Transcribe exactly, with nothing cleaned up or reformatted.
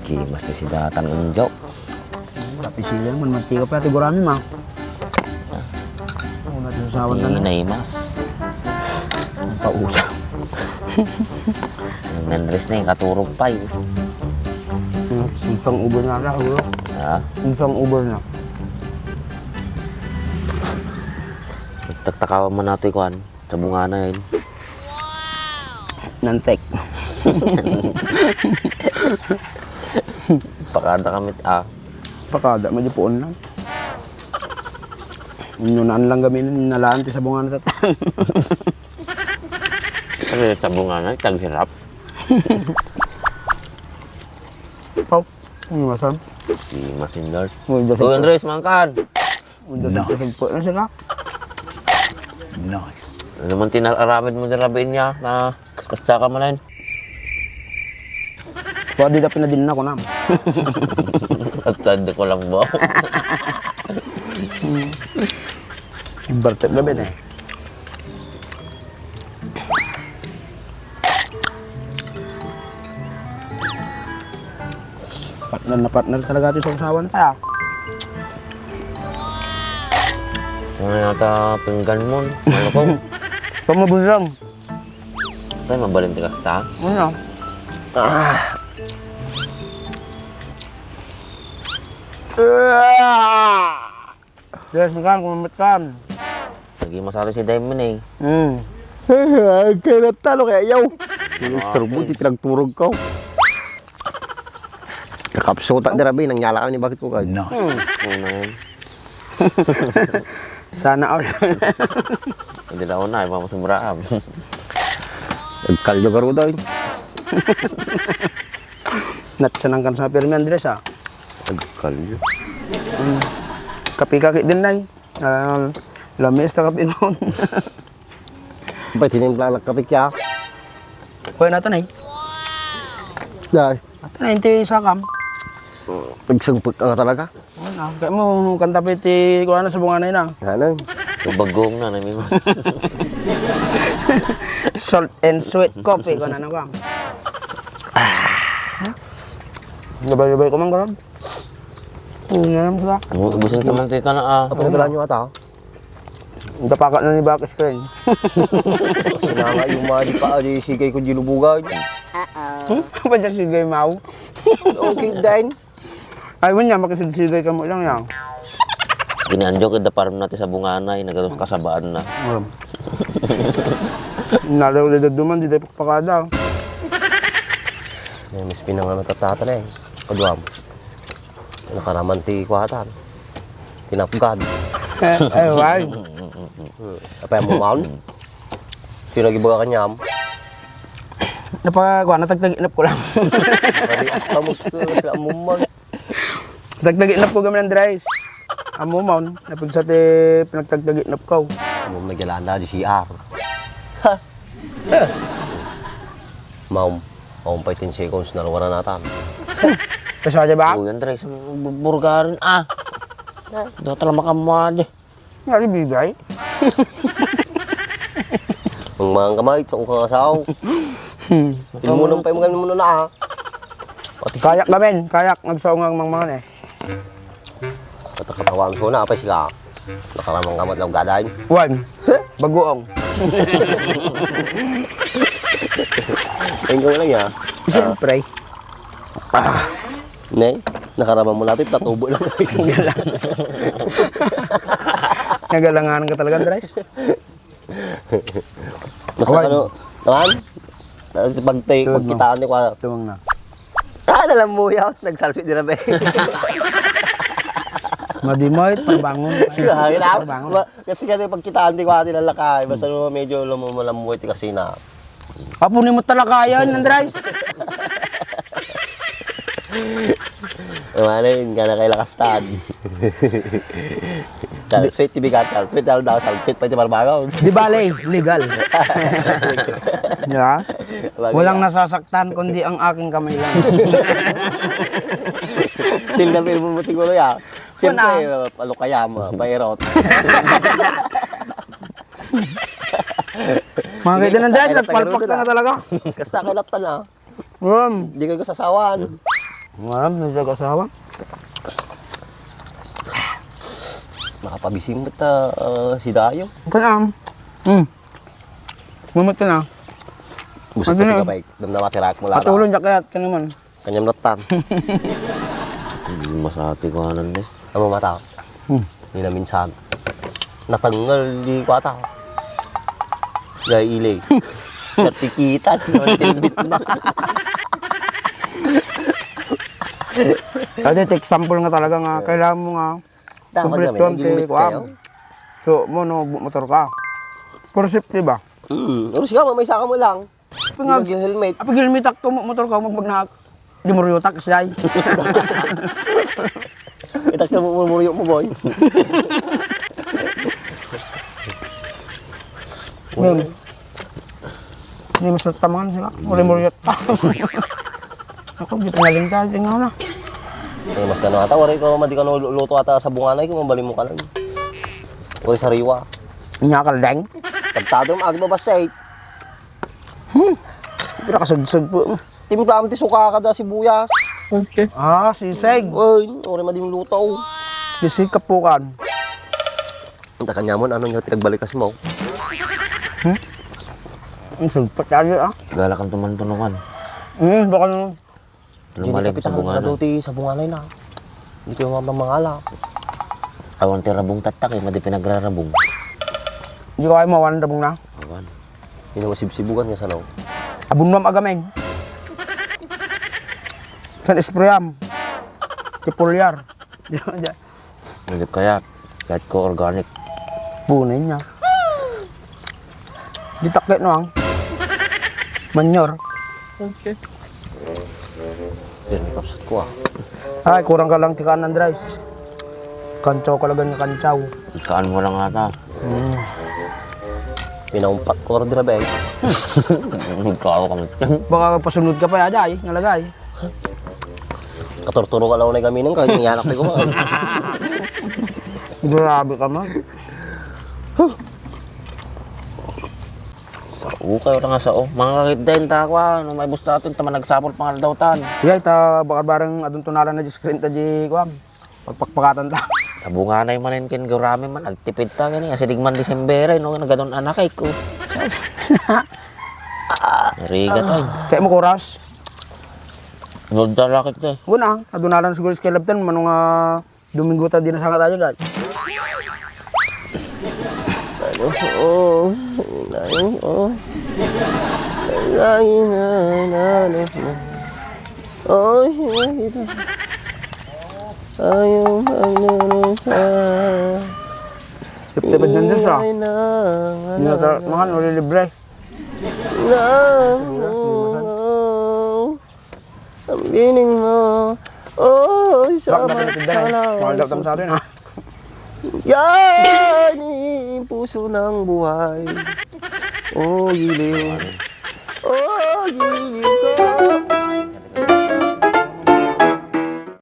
Gimas ti si Datang Injo. Wala, pisilan mo, mantika pa ti gurami, ma. Ano na, ti sasawan na na. Naimas. Ang pausa. Ang Andres na yung katurog pa, eh. Ang pang-ubos na na, siguro. Ha? Ang pang-ubos na. Taktakawan man natin, kuan. Sa bungana yun. Nantek. Pakada kami, ah. Pakada, madi puon lang. Inyo naan lang gamin, nalaan ti sa bungana tatan. Kasi sa bungana, tagsirap. Pau, ano masan? Si Masinlar. Uy, Andres, mangkan! Nice. Nice. Ano man tinararamid mo dyan, rabiin niya, na kaskasya ka manen? Wa, di da pinadin na ko na. At sad ko lang ba? Bartek gabi na eh. Partner na partner talaga ti sawsawan ta. Ano yata pinggan mo? Ano ko? Pamabulang. Kaya mabalin ti kasta? Ano? Ah. Yes, kan, kumamit kan. Naging masari si Diamond eh. Hmm. Ay, kaya natalo kaya yaw. Yung istorbo, di pinagturog ko. Kakapsota, dira, be, nangyala kami ni bakit ko kay. No. Hmm. Una yan. Sana all. Hindi na una, ay, mapasumraam. Nagkalyo ka ro daw, eh. Natsanang kan sa Pirmi Andres, ah. Agkalyo. Mm. Kapi-kapi din, nay. Ah, lamis ta kapi noon. Ba't tinimpla na kapi kaya? Kuya na to, nay. Dahil. Ato na, inti sa kam. Nagsagpot ka nga talaga. Ano, kaya mo, kanta pa iti, kuha na sa bunga na yun, ah. Ano? Ito bagong na, nami mo. Salt and sweet coffee, kuha na, ano, kuha. Gabay-gabay ko man, kuha. Ano na lang, kuha. Ubusin ka man, tita na, ah. Ano na lang yung ata? Ang tapakan na ni Bakis Crane. Sinanga yung mga di pa, di sigay ko dilubugan. Hmm? Apa dyan sigay, Mau? Okay, then. Ay, wala niya, makisigsigay ka mo lang yan. Ginianjo, kada paron natin sa bunganay, nagkasabaan na. Um. Nalaw-law duman, di tayo pakpakada. Ay, mas pinangan ang tatata na eh. Kaduam. Nakaraman ti kuwatan. Tinapgad. Eh, eh, why? Hmm. Apay mo maun? Sino gibaga kanyam? Napa, kuwan, natagtag-inap ko lang. Pari, kamot ko, sa mumag. Tagtag-inap ko kami ng Dries. Amo maun, napigsa ti pinagtagtag-inap ko. Amo, nagyalaan na di C R. Ha? Eh. Maum, maum pa ten seconds, naluwaran natan. Kasi aja ba? Uy, Andres, bu-, burgarin, ah. Daw tala makamadi. Nga, di bibay. Ang mga kamay, sa ukang asaw. Hmm. Ilmunong pa yung mga muna na, ah. Pati si Kayak gamin, kayak, nagsaungang mangmangan eh. At ang katawan ko na, apay sila. Nakaramang kamat na ugadan. One. Bagoong. Ayun ko lang, ya. Siyempre. Ah. Ne? Nakaramang mo natin, patubo lang. Nagalangan ka talaga, Andres. Basta Awan. Ano, naman? Pag tay, Tuwag mo. Pagkitaan ni kwa. Tuwang na. Ah, nalambuyaw. Nagsalswit din na ba? Madimay, pabangon. Ay, na, Pabangon. Ma-, kasi kasi pagkitaan ni kwa, nilalakay. Basta no, medyo lumumulambuy, kasi na. Apo ni mo talaga yan, Andres. Ano yun? Nga na kay lakas tan. Salswit, tibigat, salswit, daw daw, salswit, pwede marbangaw. Di bale, legal. Di ba? Bagay Walang yan. Nasasaktan kundi ang aking kamay lang. Feel na feel mo siguro yan. Siyempre, Wala. Uh, palukaya mo, pairot. Mga kaibigan, Andres, nagpalpak na talaga. Kasta kay laptan, ah. Ngayon. Di ka kasasawan. Ngayon, hindi ka kasawa. Makapabisim ka ta, ah, si Dayo. Kanam. Hmm. Mamit ka na. Gusto Ano ko na? Ka ba? Damdama, tirak mo lang. Patulong ka kaya, ka naman. Kanyang latan. Hindi masati ko anan, eh. Amo mata. Hmm. Hindi na minsan. Natanggal di ko ata. Gay ili. Natikita, natilbit na. Adi, take example nga talaga nga kailangan mo nga Dapat kumpletuhan kami, naging kay kuan. Kayo. So, mo no, motor ka. For safety ba? Hmm, tapos ka, may saka mo lang. Pangag- Pag helmet. Apag helmet ak, mo-, motor ka, magmagnak. Di mo riyotak, siya. Itas ka mo, mo, mo, boy. Ngayon, hindi mas natamangan sila. Wala mo riyotak. Ako, di pinalingka, di nga na. Eh, mas kano ata, waray ko, madi ka no luto ata sa bunganay, kung mabali mo ka lang. Waray sariwa. Inya kaldeng? Pagtado, agi ba ba, say? Hmm. Pira ka sagsag po. Timpla ti suka kada sibuyas. Okay. Ah, sisig. Ay, ore madim luto. Sisig kapukan. Anta kanya mo, ano niya pinagbalikas mo? Hmm? Ang sugpat tayo, ah. Galakan tuman tunukan. Hmm, baka nung Lumalim sa bunga na. Dito ti sa bunga na yun, ah. Dito yung mga mangala. Awan ti rabong tatak, eh, madi pinagrarabong. Hindi ko kayo mawan rabong na. Awan. Yun ang masibsibugan nga sa law. Abunwam agamin. San isprayam. Tipulyar. Hindi kaya, kahit ko organic. Punay niya. Di takit no ang. Manyor. Okay. Yan, kapsat ko ah. Ay, kurang ka lang ti kaan, Andres. Kantsaw ka lagan nga kantsaw. Ikaan mo lang ata. Hmm. Pinaumpat ko, di na ba eh? Ikaw ka. Baka pasunod ka pa, yada eh, ngalagay. Katurturo ka lang na kami nang kanya anak ko. Grabe ka man. Sa ukay, wala nga sa o. Mga kakit din, ta, kwa, no, may busta atin, ta managsapol pangaldaw tan. Sige, ta, baka barang adun tunalan na di screen ta di, kwa, pagpakpakatan ta. Sa bunga na yung manen ken gurami man, agtipid ta, gani, asidig man December, eh, no, nagadun anak, eh, ko. Rigat, ay. Kaya mo kuras? Nod da lakit, eh. Una, adunalan siguro sa kilabtan, manong, ah, Domingo ta, di na sana tayo, guys. Ano? Oo. Ano? Oo. Lain na, na, na, na. Oh, sige, kita. Ayaw maglulusa. Tiptipid ng Diyos, ah. Ingay na, Hindi na ta-, ano, mga nulilibre. Na, Sumulas, sumulas. Ang bining mo, oy, Bak, sama, bakit nagdala, eh? Salamat. Mahal daw tamo sa atin, ha? Yan, puso ng buhay. Oh, giliw. Oh, giliw ka.